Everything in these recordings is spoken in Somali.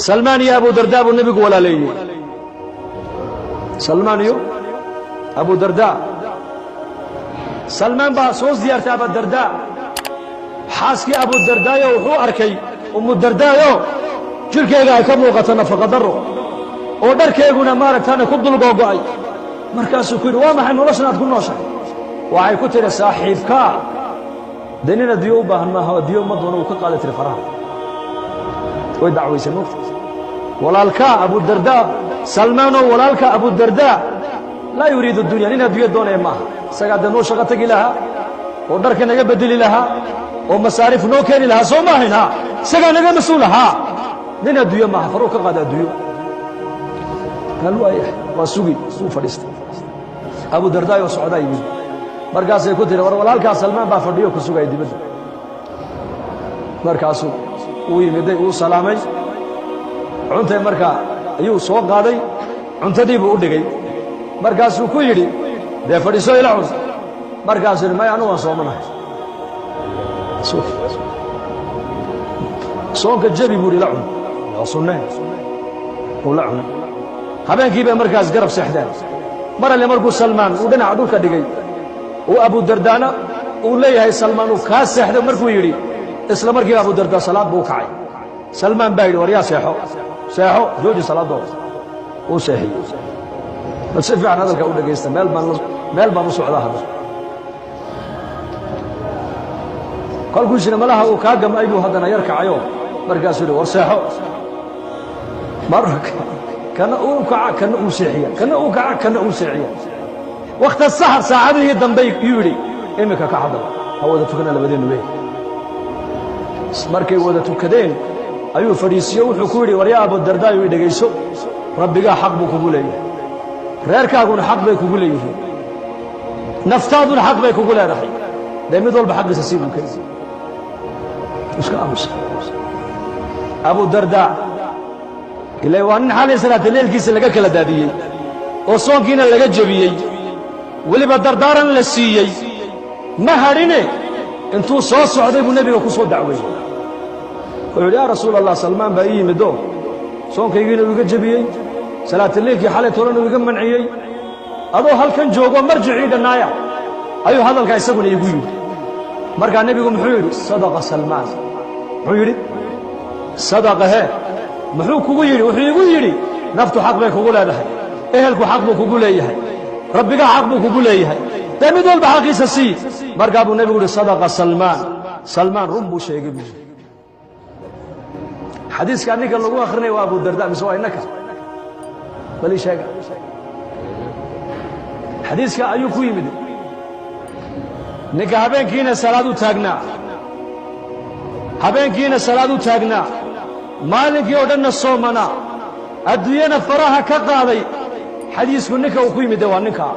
Salmaan iyo Abu Dardaa buu nebigu walaaleeyey. Salmaan iyo Abu Dardaa. Salmaan baa soo ziyaartay Abudardaa. Xaaskii Abudardaayo wuxuu arkay Ummu Dardaayo jirhkeega ay ka muuqato nafaqa darro oo dharkeeguna maaragtaana ku dul googo'ay. Markaasuu ku yidhi waa maxay noloshan aad ku nooshahay? Waxay ku tidhi saaxiibkaa dee nin adduunyo u baahan maaha, adduunyo ma doono, uu ka qaaday tiri faraha. Way dacwaysay moogta. Walaalkaa Abudardaa, Salmaanoo walaalka Abudardaa laa yuriidu dunya, nin adduunyo doonaya maaha. Isagaa dee noo shaqo tegi lahaa oo dharka naga bedeli lahaa oo masaariif noo keeni lahaa, soo maahayn? Ha, isagaa naga mas-uul ahaa. Nin adduunyo maaha, faruu ka qaada adduunyo. Qaal waayahay, waa sugi, wuu fadhiistay. Abu Dardaa oo socdaa yimid. Markaasay ku tiri war walaalkaa Salmaan baa fadhiyo ku sugaya dibadda. Markaasuu uu yimiday, uu salaamay, cuntay markaa ayuu soo qaaday, cuntadii buu u dhigay. Markaasuu ku yidhi dee fadhiiso ila cun. Markaasuu yidhi maya, anu waan soomanahay. Soonka jabi buu yidhi, la cun, waa sunnee. Uu la cunay. Habeenkii bay markaas garab seexdeen. Mar alle markuu Salmaan uu dhinaca dhulka dhigay uu Abudardaana uu leeyahay Salmaan uu kaa seexday markuu yidhi, isla markiiba Abudardaa salaad buu u kacay. Salmaan baa yidhi war yaa seexo, seexo, jooji salaadooda. Uu seexiyey. Bal si fiican hadalka u dhegaysta, meel baan u socdaa hadda. Kolkuu jira malaha uu kaa gam'ay buu haddana yar kacayo. Markaasuu yidhi war seexo. Mar kana uu kaca, kana uu seexiya, kana uu kaca, kana uu seexiya. Wakhta sahar saacadihii dambe yuu yidhi iminka ka haddaba ha wada tukana labadeennu wey. Markay wada tukadeen ayuu fadhiisiyo, wuxuu ku yidhi war yaa Abudardaa i dhegayso, rabbigaa xaq buu kugu leeyahay, reerkaaguna xaq bay kugu leeyihiin, naftaaduna xaq bay kugu leedahay, dee mid walba xaqiisa sii buu ka yidhi. Iska aamusa Abudardaa, ilaa waa nin xalay salaata leelkiisa laga kala daadiyey oo soonkiina laga jebiyey, weliba dardaaran la siiyey. Ma hadhine, intuu soo socday buu nebiga ku soo dacweeyey. Wuxuu yidhi yaa Rasuul Allah, Salmaan baa ii yimidoo soonkaygiina uu iga jebiyey, salaataleelkii xalay tolana uu iga manciyey, adoo halkan joogo marjicii dhannaaya ayuu hadalkaa isaguna iigu yidhi. Markaa nebigu muxuu yidhi? Sadaqa Salmaan. Muxuu yidhi? Sadaqa. Hee, muxuu kugu yidhi? Wuxuu igu yidhi naftu xaq bay kugu leedahay, ehelku xaq buu kugu leeyahay, rabbigaa xaq buu kugu leeyahay, dee mid walba xaqiisa sii. Markaa buu nebigu yidhi sadaqa Salmaan, Salmaan run buu sheegay buu yidhi. Xadiiskaa ninka lagu akrinaya waa Abudarda mise waa innaka? Bal ii sheega, xadiiska ayuu ku yimid. Ninka habeenkiina salaad u taagnaa, habeenkiina salaad u taagnaa, maalinkii oo dhanna soomanaa, adduunyana faraha ka qaaday, xadiisku ninka uu ku yimid de waa ninkaa,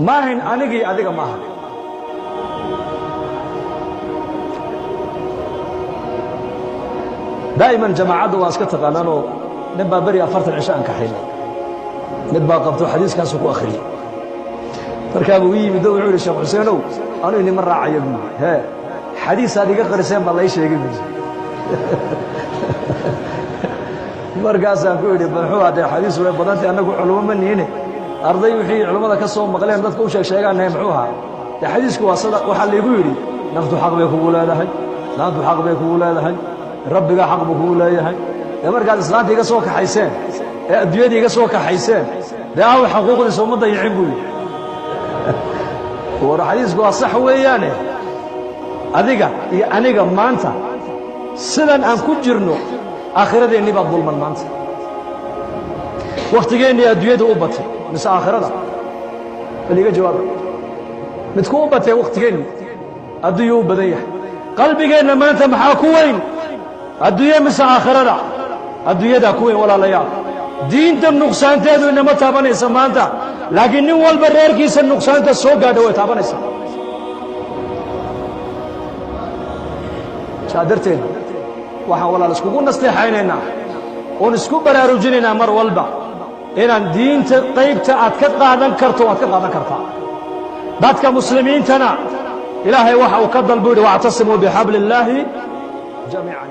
maahayn anigii adiga maaha. Daa'iman jamaacadda waa iska taqaanaanoo nin baa beri 40 cisho aan kaxaynay, mid baa qabto xadiiskaasuu ku akhriyey. Markaa buu ii yimid oo wuxuu yidhi Sheekh Xuseenow, anu inima raacaya buu yidhi. Hee, xadiisaad iga qariseen baa lay sheegay buu yidhi. Markaasaan ku idhi muxuu haddee xadiis way badantay, annagu culummo ma nihine, arday wixii culummada ka soo maqleen dadka u sheeg sheegaannahay. Muxuu ahaa dee xadiisku? Waa sada waxaa laygu yidhi naftu xaq bay kugu leedahay, islaantu xaq bay kugu leedahay, rabbigaa xaq buu kugu leeyahay. Dee markaad islaanta iga soo kaxayseen ee adduunyada iga soo kaxayseen, dee aw xaquuqdiisa uma dayicin buu yidhi. War xadiisku waa sax weeyaane, adiga iyo aniga maanta sidan aan ku jirno aakhiradeennii baa dulman maanta. Wakhtigeennii adduunyada u batay mise aakhirada? Bal iga jawaaba, midku u batay? Wakhtigeenni adduunyuu u badan yahay. Qalbigeenna maanta maxaa ku weyn, adduunye mise aakhirada? Adduunyadaa ku weyn walaalayaal. Diinta nuqsaanteedu inama taabanaysa maanta, laakiin nin walba reerkiisa nuqsaanta soo gaadha way taabanaysaa. Saa darteed waxaan walaal iskugu nasteexaynaynaa oon isku baraarujinaynaa mar walba inaan diinta qaybta aad ka qaadan karto waad ka qaadan kartaa. Dadka muslimiintana Ilaahay waxa uu ka dalbu yidhi wactasimuu bixabli illaahi jamiican.